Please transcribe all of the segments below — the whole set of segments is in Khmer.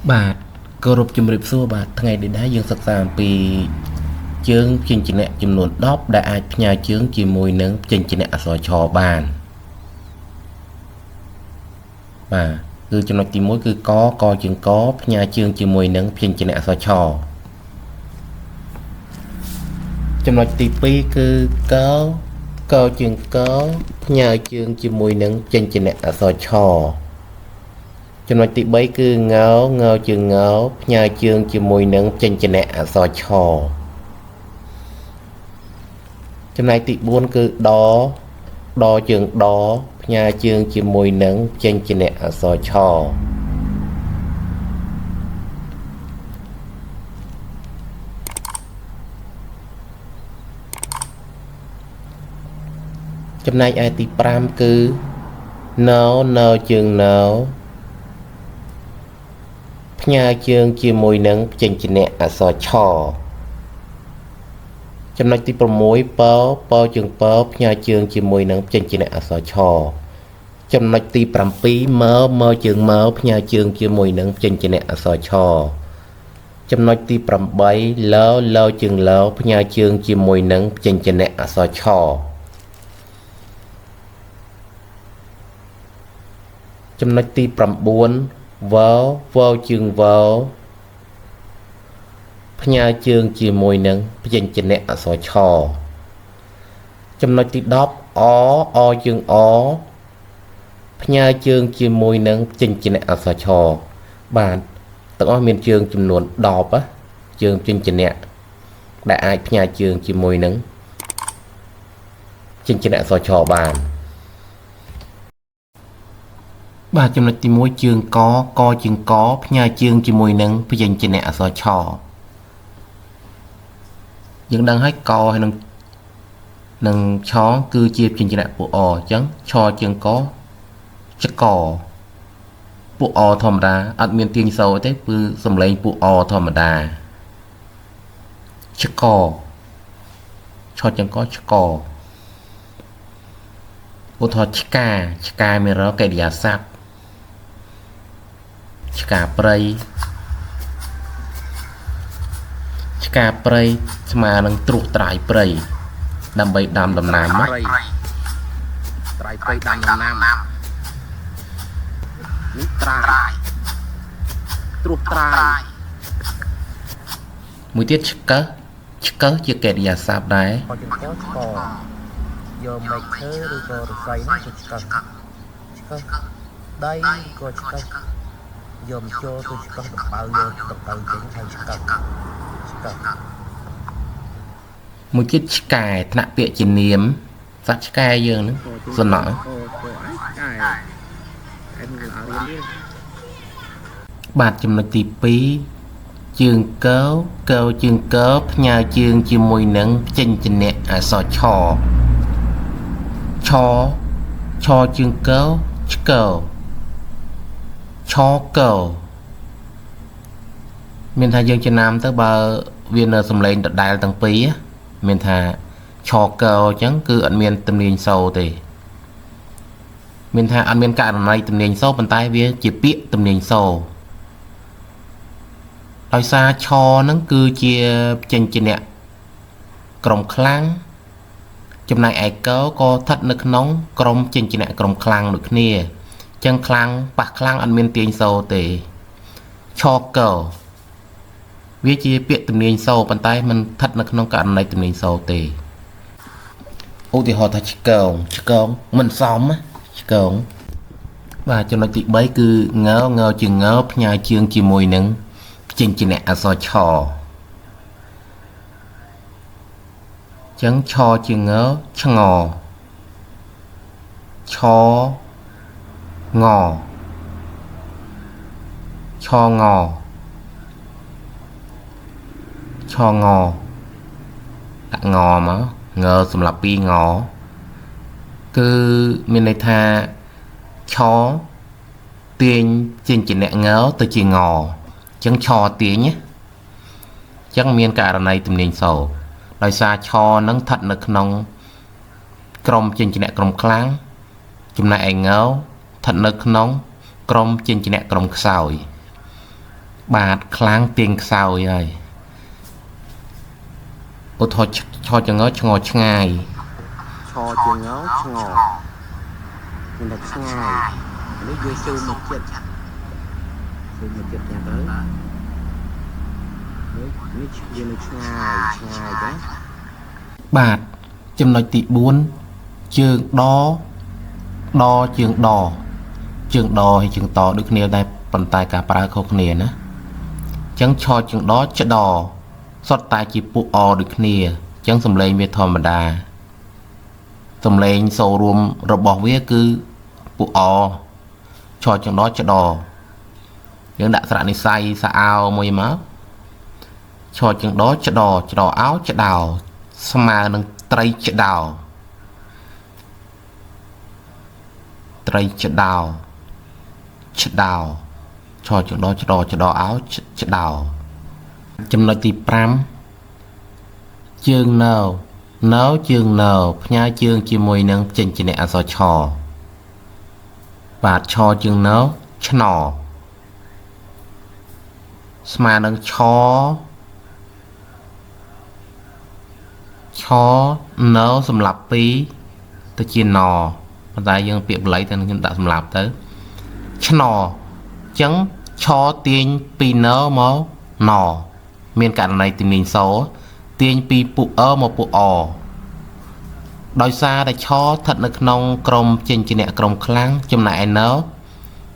បាទគោរពជំរាបសួរបាទថ្ងៃនេះដែរយើងសិក្សាអំពីជើងព្យញ្ជនៈចំនួន10ដែលអាចផ្ញើជើងជាមួយនឹងព្យញ្ជនៈអក្សរឆបានបាទគឺចំណុចទី1គឺកកជើងកផ្ញើជើងជាមួយនឹងព្យញ្ជនៈអក្សរឆចំណុចទី2គឺកកជើងកផ្ញើជើងជាមួយនឹងព្យញ្ជនៈអក្សរឆចំណុចទី3គឺងងជើងងផ្ញើជើងជាមួយនឹងព្យញ្ជនៈអក្សរឆចំណែកទី4គឺដដជើងដផ្ញើជើងជាមួយនឹងព្យញ្ជនៈអក្សរឆចំណែកឯទី5គឺណណជើងណផ្ញើជើងជាមួយនឹងព្យញ្ជនៈអក្សរឆចំណុចទី6ពពជើងពផ្ញើជើងជាមួយនឹងព្យញ្ជនៈអក្សរឆចំណុចទី7មមជើងមផ្ញើជើងជាមួយនឹងព្យញ្ជនៈអក្សរឆចំណុចទី8លលជើងលផ្ញើជើងជាមួយនឹងព្យញ្ជនៈអក្សរឆចំណុចទី9វវជើងវផ្ញើជើងជាមួយនឹងព្យញ្ជនៈអក្សរឆចំណុចទី10អអជើងអផ្ញើជើងជាមួយនឹងព្យញ្ជនៈអក្សរឆបាទទាំងអស់មានជើងចំនួន10ជើងព្យញ្ជនៈដែលអាចផ្ញើជើងជាមួយនឹងព្យញ្ជនៈអក្សរឆបានបាទចំណុចទី1ជើងកកជើងកផ្ញើជើងជាមួយនឹងព្យញ្ជនៈអក្សរឆយើងដឹងហើយកហើយនឹងឆគឺជាព្យញ្ជនៈពួកអអញ្ចឹងឆជើងកចកពួកអធម្មតាអត់មានទាញសូរទេគឺសំឡេងពួកអធម្មតាចកឆជើងកចកឧទាហរណ៍ឆ្កាឆ្កាមានរកិរិយាសព្ទឆ្កាព្រៃឆ្កាព្រៃស្មើនឹងត្រួសត្រាយព្រៃដើម្បីដាំដំណាំ ត្រាយព្រៃដាំដំណាំនេះត្រាយត្រួសត្រាយមួយទៀតឆ្កឹះឆ្កឹះជាកិរិយាសព្ទដែរកជើងកឆ្កយកមែកឈើឬក៏ឫស្សីនេះទៅឆ្កឹះឆ្កឹះដីក៏ឆ្កឹះយកមកចូលទៅឆ្កឹះដំបៅយកដំបៅចេញហើយឆ្កឹះឆ្កឹះមួយទៀតឆ្កែថ្នាក់ពាក្យជានាមសត្វឆ្កែយើងហ្នឹងសំណក់បាទចំណុចទី2ជើងកកជើងកផ្ញើជើងជាមួយនឹងព្យញ្ជនៈអក្សរឆឆឆជើងកឆ្កឆកមានថាយើងចំណាំទៅបើវានៅសំឡេងដដែលទាំងពីរមានថាឆកអញ្ចឹងគឺអត់មានទំនាញសូរទេមានថាអត់មានករណីទំនាញសូរប៉ុន្តែវាជាពាក្យទំនាញសូរដោយសារឆហ្នឹងគឺជាព្យញ្ជនៈក្រុមខ្លាំងចំណែកឯកក៏ស្ថិតនៅក្នុងក្រុមព្យញ្ជនៈក្រុមខ្លាំងដូចគ្នាអញ្ចឹងខ្លាំងប៉ះខ្លាំងអត់មានទាញសូរទេឆកវាជាពាក្យទំនាញសូរប៉ុន្តែមិនស្ថិតនៅក្នុងករណីទំនាញសូរទេឧទាហរណ៍ថាឆ្កងឆ្កងមិនសមឆ្កងបាទចំណុចទី3គឺងងជាងផ្ញើជើងជាមួយនឹងព្យញ្ជនៈអក្សរឆចឹងឆជាងឆ្ងឆងឆងឆងដាក់ងមកងសម្រាប់ពីងគឺមានន័យថាឆទាញព្យញ្ជនៈងទៅជាងអញ្ចឹងឆទាញណាអញ្ចឹងមានករណីទំនាញសូរដោយសារឆនឹងស្ថិតនៅក្នុងក្រុមព្យញ្ជនៈក្រុមខ្លាំងចំណែកឯងស្ថិតនៅក្នុងក្រុមព្យញ្ជនៈក្រុមខ្សោយ បាទខ្លាំងទាញខ្សោយហើយឧទាហរណ៍ឆជើងឆ្ងឆ្ងាយ ឆជើងឆ្ងមានតែឆ្ងាយនេះយើងស៊ូមកចិត្តស៊ូមកចិត្តចឹងទៅនេះនេះយើងនៅឆ្ងាយឆ្ងាយចា បាទចំណុចទី4ជើងដដជើងដជើងដហើយជើងតដូចគ្នាដែរប៉ុន្តែការប្រើខុសគ្នាណាអញ្ចឹងឆជើងដច្ដសុទ្ធតែជាពួកអដូចគ្នាអញ្ចឹងសំឡេងវាធម្មតាសំឡេងសូររួមរបស់វាគឺពួកអឆជើងដច្ដយើងដាក់ស្រៈនិស័យសាអោមួយមកឆជើងដច្ដច្ដអោច្ដោស្មើនឹងត្រីច្ដោត្រីច្ដោឆ្ដោឆជើងដច្ដច្ដអោច្ដោចំណុចទី5ជើងនៅនៅជើងនៅផ្ញើជើងជាមួយនឹងចេញជាអ្នកអក្សរឆបាទឆជើងនៅឆ្ណស្មើនឹងឆឆនៅសម្រាប់2ទៅជាណប៉ុន្តែយើងពាក្យបល័យតែខ្ញុំដាក់សម្រាប់ទៅឆ្ណអញ្ចឹងឆទាញពីនៅមកណមានករណីទីមីងសូទាញពីពួកអមកពួកអដោយសារតែឆស្ថិតនៅក្នុងក្រុមចេញជាអ្នកក្រុមខ្លាំងចំណែកឯនៅស្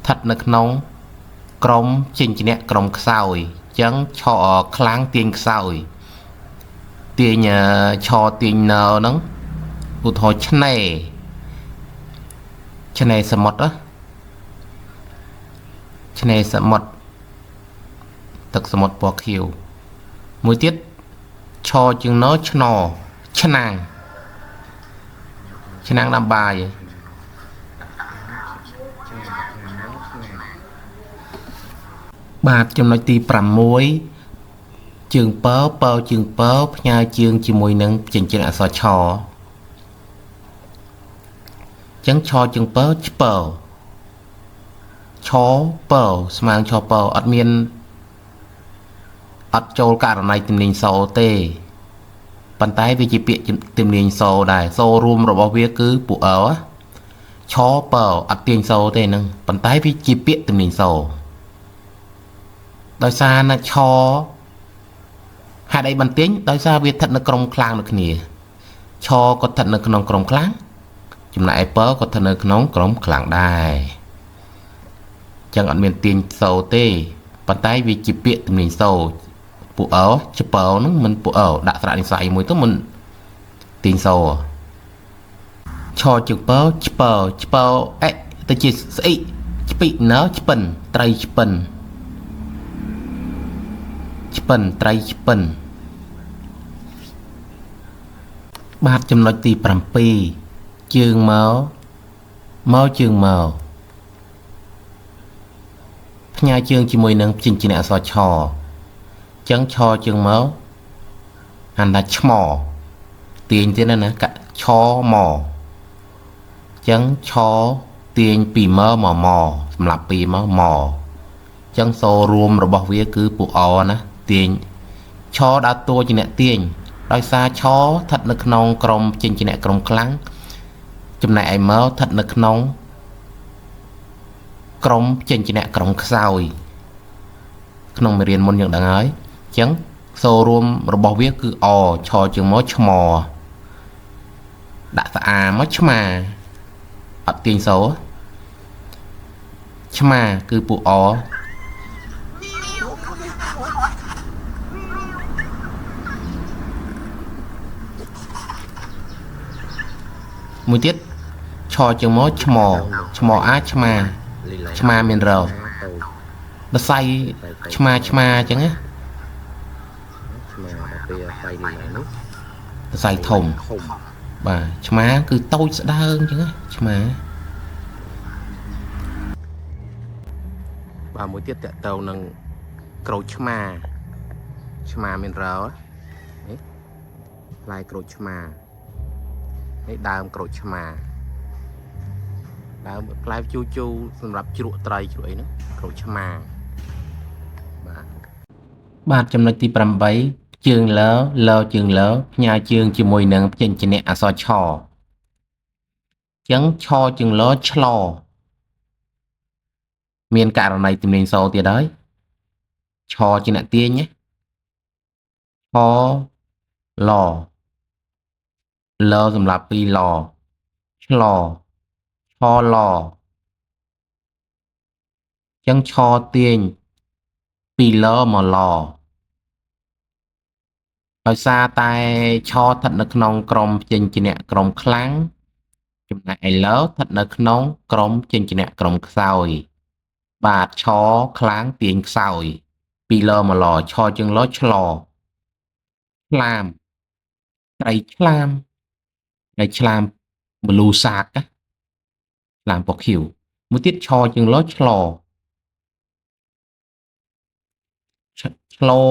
ថិតនៅក្នុងក្រុមចេញជាអ្នកក្រុមខ្សោយអញ្ចឹងឆខ្លាំងទាញខ្សោយទាញឆទាញនៅហ្នឹងឧទាហរណ៍ឆ្នេរឆ្នេរសមុទ្រឆ្នេរសមុទ្រទឹកសមុទ្រពណ៌ខៀវមួយទៀតឆជាងណឆ្នឆ្នាំងឆ្នាំងដាំបាយបាទចំណុចទី6ជើងពពជើងពផ្ញើជើងជាមួយនឹងចិញ្ចៀនអក្សរឆចឹងឆជើងពឆ្ពឆពស្មើនឹងឆពអត់មានអត់ចូលករណីទំនាញសូទេប៉ុន្តែវាជាពាក្យទំនាញសូដែរសូរួមរបស់វាគឺពួកអឆពអត់ទាញសូទេហ្នឹងប៉ុន្តែវាជាពាក្យទំនាញសូដោយសារណាឆហេតុអីបន្ទាញដោយសារវាស្ថិតនៅក្រុមខ្លាំងដូចគ្នាឆក៏ស្ថិតនៅក្នុងក្រុមខ្លាំងចំណែកឯពក៏ស្ថិតនៅក្នុងក្រុមខ្លាំងដែរចឹងអត់មានទាញសូទេប៉ុន្តែវាជាពាក្យទំនាញសូពួកអចពហ្នឹងមិនពួកអដាក់ស្រៈនិស័យមួយទៅមិនទាញសូឆជើងពឆ្ពឆ្ពអេទៅជាស្អ៊ីឆ្ពីណើឆ្ពិនត្រីឆ្ពិនឆ្ពិនត្រីឆ្ពិនបាទចំណុចទី7ជើងមកមកជើងមកផ្ញើជើងជាមួយនឹងចិញ្ចៀនអក្សរឆចឹងឆជើងមកអានថាឆ្មទាញទៀតណាកឆមកចឹងឆទាញពីមកមកមកសម្រាប់ពីមកមកចឹងសូរួមរបស់វាគឺពួកអណាទាញឆដើរតួជាអ្នកទាញដោយសារឆស្ថិតនៅក្នុងក្រុមចេញជាអ្នកក្រុមខ្លាំងចំណែកឯមកស្ថិតនៅក្នុងក្រុមចេញជាអ្នកក្រុមខ្សោយក្នុងមេរៀនមុនយើងដឹងហើយអញ្ចឹងសូរួមរបស់វាគឺអឆជាងមកឆ្មដាក់ស្អាមកឆ្មាអត់ទាញសូឆ្មាគឺពួកអមួយទៀតឆជាងមកឆ្មឆ្មអាឆ្មាឆ្មាមានរោដសៃឆ្មាឆ្មាអញ្ចឹងណា ឆ្មាដល់ពេលសៃលីឡែនោះដសៃធំបាទឆ្មាគឺតូចស្ដើងអញ្ចឹងណាឆ្មាបាទមួយទៀតតកតងនឹងក្រូចឆ្មាឆ្មាមានរោនេះផ្លែក្រូចឆ្មានេះដើមក្រូចឆ្មាដើមផ្លែជូរជូរសម្រាប់ជ្រក់ត្រីជ្រក់អីហ្នឹងក្រូចឆ្មាបាទ បាទចំណុចទី8ជើងលលជើងលផ្ញើជើងជាមួយនឹងព្យញ្ជនៈអក្សរឆចឹងឆជើងលឆ្លមានករណីទំនាញសូទៀតហើយឆជាអ្នកទាញណាឆលលសម្រាប់ពីលឆ្លឆលចឹងឆទាញពីលមកលដោយសារតែឆស្ថិតនៅក្នុងក្រុមព្យញ្ជនៈក្រុមខ្លាំងចំណែកឯលស្ថិតនៅក្នុងក្រុមព្យញ្ជនៈក្រុមខ្សោយបាទឆខ្លាំងទាញខ្សោយពីលមកលឆជើងលឆ្លឆ្លាមត្រីឆ្លាមត្រីឆ្លាមបលូសាកឆ្លាមពណ៌ខៀវមួយទៀតឆជើងលឆ្លឆ្លូ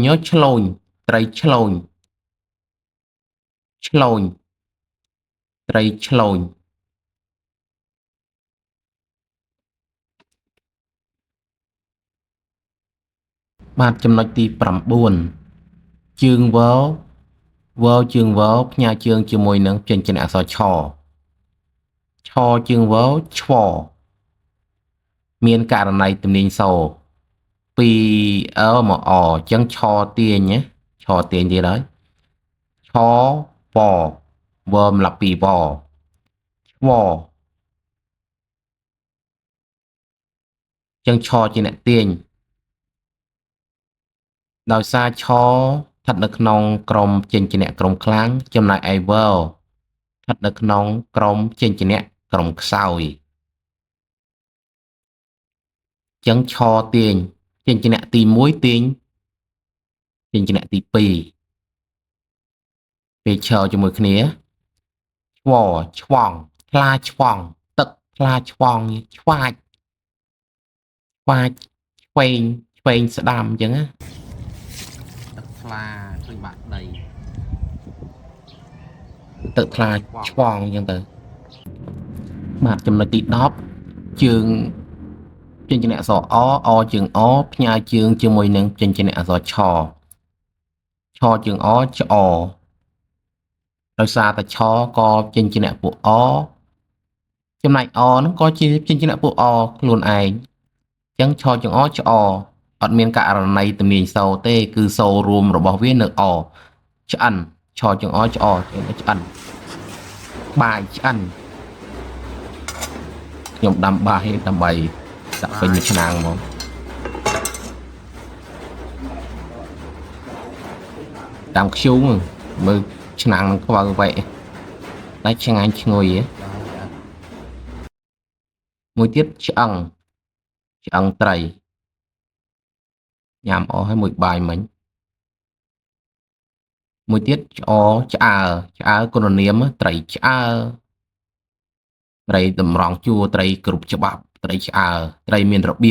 ញឆ្លូញត្រីឆ្លូញឆ្លូញត្រីឆ្លូញបាទចំណុចទី9ជើងវវជើងវផ្ញើជើងជាមួយនឹងព្យញ្ជនៈអក្សរឆឆជើងវឆ្វមានករណីទំនាញសូពីអមកអចឹងឆទាញណាឆទាញទៀតហើយឆវវម្លាប់ពីវឆ្វចឹងឆជាអ្នកទាញដោយសារឆស្ថិតនៅក្នុងក្រុមព្យញ្ជនៈក្រុមខ្លាំងចំណែកឯវស្ថិតនៅក្នុងក្រុមព្យញ្ជនៈក្រុមខ្សោយចឹងឆទាញព្យញ្ជនៈទី1ទាញព្យញ្ជនៈទី2ពេលឈរជាមួយគ្នាឆ្វឆ្វង់ថ្លាឆ្វង់ទឹកថ្លាឆ្វង់ឆ្វាចឆ្វាចឆ្វេងឆ្វេងស្ដាំអញ្ចឹងណាទឹកថ្លាឃើញបាក់ដីទឹកថ្លាឆ្វង់អញ្ចឹងទៅបាទចំណុចទី10ជើងព្យញ្ជនៈអក្សរអអជើងអផ្ញើជើងជាមួយនឹងព្យញ្ជនៈអក្សរឆឆជើងអឆ្អដោយសារតែឆក៏ព្យញ្ជនៈពួកអចំណែកអហ្នឹងក៏ជាព្យញ្ជនៈពួកអខ្លួនឯងអញ្ចឹងឆជើងអឆ្អអត់មានករណីទំនាញសូទេគឺសូរួមរបស់វានៅអឆ្អិនឆជើងអឆ្អឆ្អិនបាយឆ្អិនខ្ញុំដាំបាយដើម្បីដាក់ពេញមួយឆ្នាំងហ្មងតាមខ្ជូងមើលឆ្នាំងនឹងខ្វៅវែកតែឆ្ងាញ់ឈ្ងុយមួយទៀតឆ្អឹងឆ្អឹងត្រីញ៉ាំអស់ហើយមួយបាយមិញមួយទៀតឆ្អឆ្អើឆ្អើគុណនាមត្រីឆ្អើត្រីតម្រង់ជួរត្រីគ្រប់ច្បាប់ត្រីឆ្អើត្រីមានរបៀប